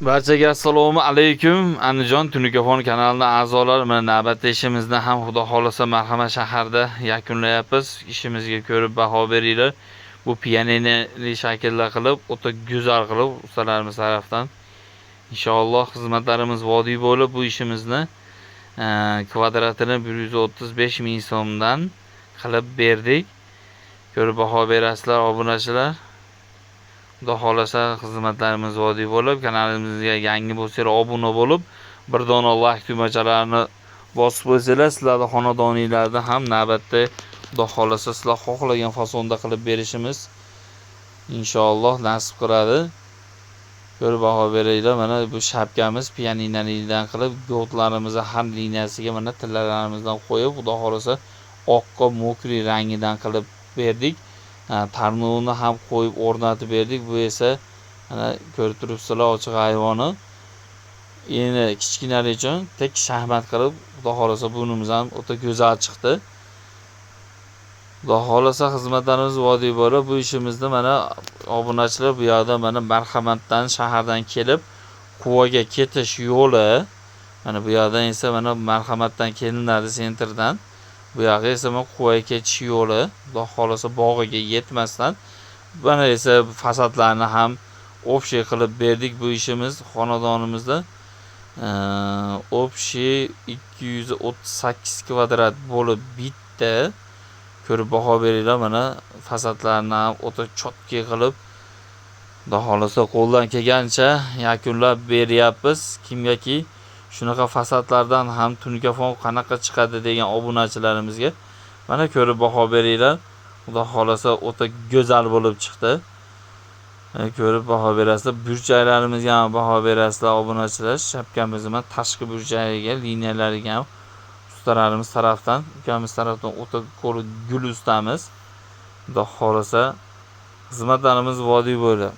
Barchaga assalomu alaykum. Andijon Tunikafon kanalining a'zolari, mana navbatda ishimizni ham Xudo xolasa Marhamat shaharda yakunlayapmiz. Ishimizga ko'rib baho beringlar. Bu pianinoli shaklda qilib, o'ta go'zal qilib ustalarimiz tarafdan inshaalloh xizmatlarimiz vodiy bo'lib, bu ishimizni kvadratini 135 ming so'mdan qilib berdik. Ko'rib baho berasizlar obunachilar. Xudo xolasa xizmatlarimiz vodiy bo'lib, kanalimizga yangi bo'lsanglar obuna bo'lib, bir dona like tugmachalarini bosib qo'ysanglar, sizlarni xonadoninglarda ham navbatda Xudo xolasa sizlar xohlagan fasonda qilib berishimiz inshaalloh nasib qiladi. Ko'rib baho beringlar. Mana bu shapkamiz pianinolidan qilib, go'tlarimizni har liniyasiga mana tillalarimizdan qo'yib, Xudo xolasa oqqa мокрый rangidan qilib berdik. Tarnovni ham qo'yib o'rnatib berdik. Bu esa mana ko'rib turibsizlar ochiq ayvoni. Endi kichkinalar uchun tek shaxmat qilib, Xudo xolasa bunimiz ham o'ta go'zal chiqdi. Xudo xolasa xizmatlarimiz vodiy bo'lib, bu ishimizni mana obunachilar bu yoqda mana Marhamatdan shahardan kelib Quvaga ketish yo'li, mana bu yoqdan esa mana Marhamatdan kelinadi sentrdan. Bu yog'i esa mana Quvaga ketish yo'li, Xudo xolasa bog'iga yetmasdan. Mana esa fasadlarni ham общий qilib berdik. Bu ishimiz xonadonimizda общий 238 kvadrat bo'lib bitta. Ko'rib baho beringlar. Mana fasadlarni ham o'ta чёткий qilib, Xudo xolasa qo'ldan kelgancha yakunlab beryapmiz. Kimgaki shunaqa fasadlardan ham tunikafon qanaqa chiqadi degan obunachilarimizga mana ko'rib baho beringlar. Xudo xolasa o'ta go'zal bo'lib chiqdi. Ko'rib baho berasizlar. Burchaklarimizga ham baho berasizlar obunachilar. Shapkamizni mana tashqi burchagiga, liniyalariga ham ustalarimiz tarafdan, ukamiz tarafdan o'ta qo'li gul ustamiz. Xudo xolasa xizmatlarimiz vodiy bo'ldi.